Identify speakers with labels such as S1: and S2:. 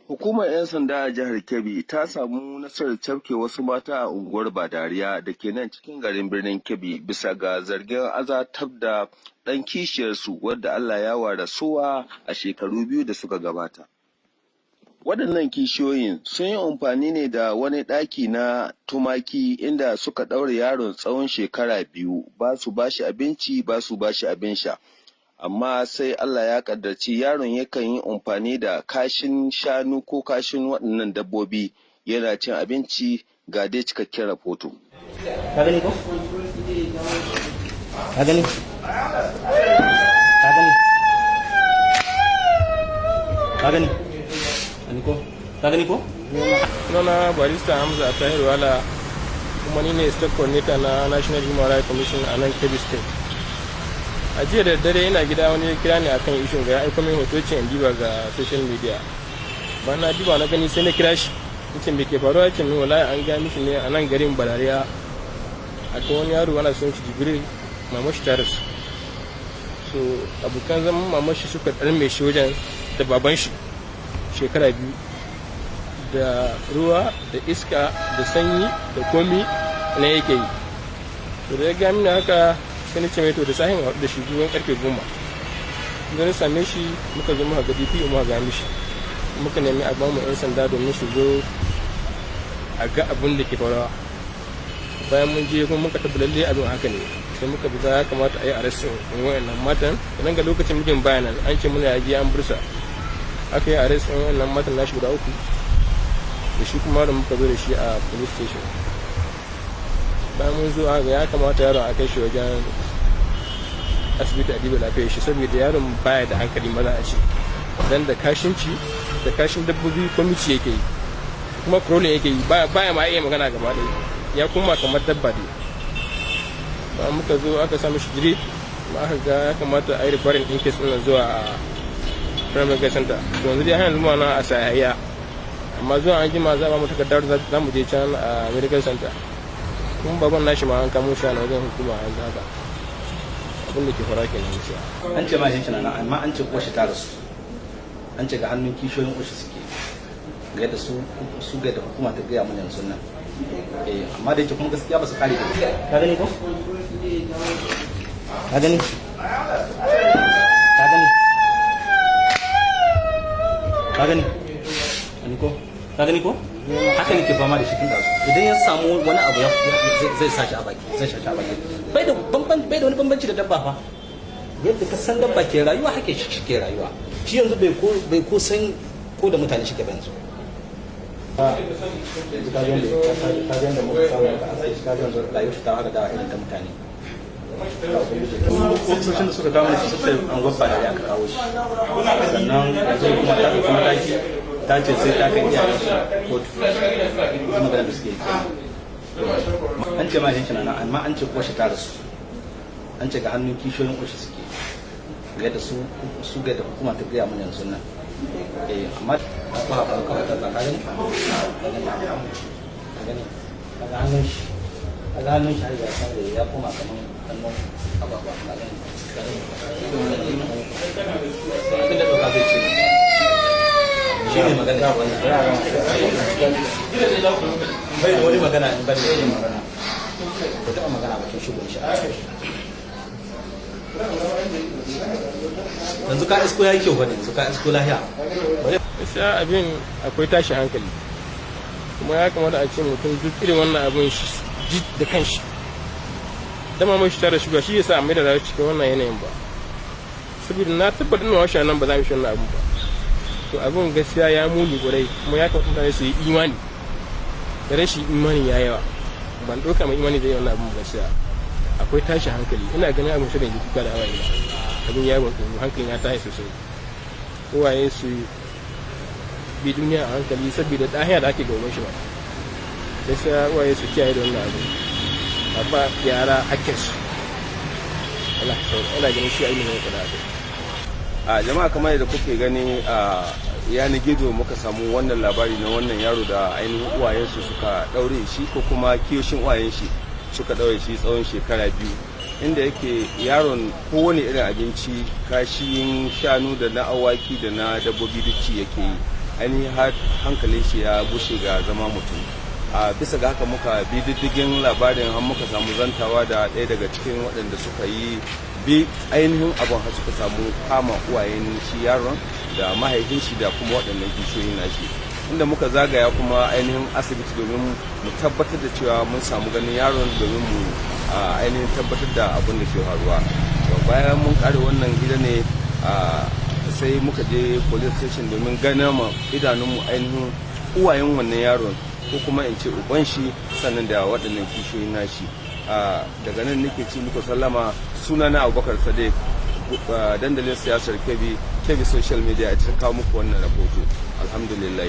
S1: Hukumar 'yan sanda a jihar Kebbi ta samu nasarar cafke wasu mata a unguwar Badariya da ke nan cikin garin birnin Kebbi bisa ga zargin azabtar da ɗan kishiyarsu wadda Allah ya wa rasuwa a shekaru 2 da suka gabata. Waɗannan kishiyoyin sun yi amfani ne da wani ɗaki na tumaki inda suka ɗaure yaron tsawon shekara 2, ba su ba shi abinci, ba su ba shi abin sha. Amma sai Allah ya ƙaddarci yaron yakan yi amfani da kashin shanu ko kashin waɗannan dabbobi yana cin abinci. Ga dai cikakken rahoto.
S2: Ka gani ko? Ka gani? Ka gani? Ka gani? Gani ko? Ka gani ko?
S3: Sunana Barista Hamza Tahir Wala, kuma ni ne State Coordinator na National Human Rights Commission a nan Kebbi State. A jiya da dare ina gida wani ya kira ni akan issue ga ya aiko min hoto, ce in diba ga social media. Bayan na diba na gani, sai na kira shi, nace, "Me ke faruwa?" Ce min wallahi an ga mishi ne a nan garin Badariya akwai wani yaro ana son shi Jibril, mamashi ta rasu. So abokan zaman mamashi suka ɗarme shi wajen da baban shi shekara 2, da ruwa da iska da sanyi da komi na yake yi. To da ya ga mini haka, sai na ce mai to da sahin haɗu da shi zuwan karfe 10. Da na same shi, muka zo muka ga DPO, muka ga mishi, muka nemi a bamu 'yan sanda domin su zo a ga abin da ke faruwa. Bayan mun je kuma muka tabbata lalle abin haka ne, sai muka bi ya kamata a yi arresting ɗin wayannan matan. Idan ga lokacin mijin bayanan an ce muna yaji an bursa, aka yi arresting wayannan matan nashi guda uku da shi kuma da muka zo da shi a police station. Bayan mun zo, aka ya kamata yaron a kai shi wajen asibiti a diba lafiyar shi, saboda yaron baya da hankali maza a ce, dan da kashin ci da kashin dabbobi ko mici yake yi, kuma crawling yake yi, baya ma iya magana gaba ɗaya, ya kuma kamar dabba dai. Ba muka zo aka sa mishi drip, kuma aka ga ya kamata a yi referring ɗin case ɗin zuwa a primary care center. To yanzu dai har yanzu muna a sayayya, amma zuwa an jima za a ba mu takardar za mu je can a medical center. Kuma baban nashi ma an kamo shi a wajen hukuma yanzu haka. Abin da ke fara kenan gaskiya.
S2: An ce mahaifin shi na nan, amma an ce uwarshi ta rasu. An ce ga hannun kishiyoyin uwarshi suke. Ga yadda su ga yadda hukuma ta gaya mana yanzu nan. Eh, amma da yake kuma gaskiya ba su kare da Ka gani ko? Ka gani? Ka gani? Ka gani? Gani ko? Ka gani ko? Haka nake fama da shi tun da idan ya samu wani abu ya zai sa shi a baki, zai sa shi a baki. Bai da wani bambanci da dabba fa. Yadda ka san dabba ke rayuwa, haka shi ke rayuwa. Shi yanzu bai ko san ko da mutane shi ke ba yanzu. Yanzu ka ga yanda muka samu ka asai shi, ka ga yanzu rayuwar shi ta haka da irin ta mutane. Ofisoshin da suka kawo shi suka an gwabba da aka kawo shi, sannan yanzu kuma ta ɗauki mataki, ta ce sai ta kai iyayen shi kotu. Yanzu magana da suke yi, an ce mahaifin shi na nan, amma an ce uwarshi ta rasu. An ce ga hannun kishiyoyin uwarshi suke. Ga yadda su ga yadda hukuma ta gaya mana yanzu nan. Eh, amma ba ba ka ta ka gani, ka gani, ka gani, ka ga hannun shi, ka ga hannun shi har ya san ya koma kaman hannun agwagwa. Ka gani, ka gani, abin da ɗauka zai ce shi ne magana wannan bai da wani magana in ban da yin magana, ko taɓa magana bakin shigo shi. Yanzu ka isko ya yi kyau bane, yanzu ka isko lahiya.
S3: Gaskiya abin akwai tashi hankali, kuma ya kamata a ce mutum duk irin wannan abin shi ji da kanshi dama mai shi tare shuga shi yasa a mai da rayuwa cikin wannan yanayin ba, saboda na tabbatar da washe nan ba za mu shi wannan abin ba. To abin gaskiya ya muni gwarai, kuma ya kamata mutane su yi imani da rashin imani ya yawa. Ban ɗauka mai imani da wannan abin gaskiya akwai tashi hankali. Ina ganin abin sai da yanzu kuka da hawaye, abin ya ban tsoro, hankali ya tashi sosai. Uwaye su bi duniya a hankali, saboda ɗahiya da ake gaban shi ba. Gaskiya uwaye su kiyaye da wannan abu, a ba yara hakkinsu. Allah ya ina ganin shi ainihin ne kada abu.
S1: A jama'a, kamar yadda kuke gani a yanar gizo, muka samu wannan labari na wannan yaro da ainihin uwayensu suka daure shi, ko kuma kiyoshin uwayen shi suka daure shi tsawon shekara 2, inda yake yaron kowane irin abinci, kashin shanu da na awaki da na dabbobi, duk ci yake yi.
S4: Ainihin har hankalin shi ya gushe ga zama mutum. A bisa ga haka muka bi diddigin labarin har muka samu zantawa da ɗaya daga cikin waɗanda suka yi bi ainihin abin, har suka samu kama uwayen shi yaron da mahaifin shi da kuma waɗannan kishiyoyin nashi, inda muka zagaya kuma ainihin asibiti domin mu tabbatar da cewa mun samu ganin yaron, domin mu ainihin tabbatar da abin da ke faruwa. Bayan mun kare wannan gida ne, sai muka je police station domin ganin ma idanunmu ainihin uwayen wannan yaron, ko kuma in ce uban shi, sannan da waɗannan kishiyoyin nashi. Daga nan nake ci muku sallama. Suna na Abubakar Sadiq, dandalin siyasar Kebbi, Kebbi Social Media ita ta kawo muku wannan rahoto. Alhamdulillah.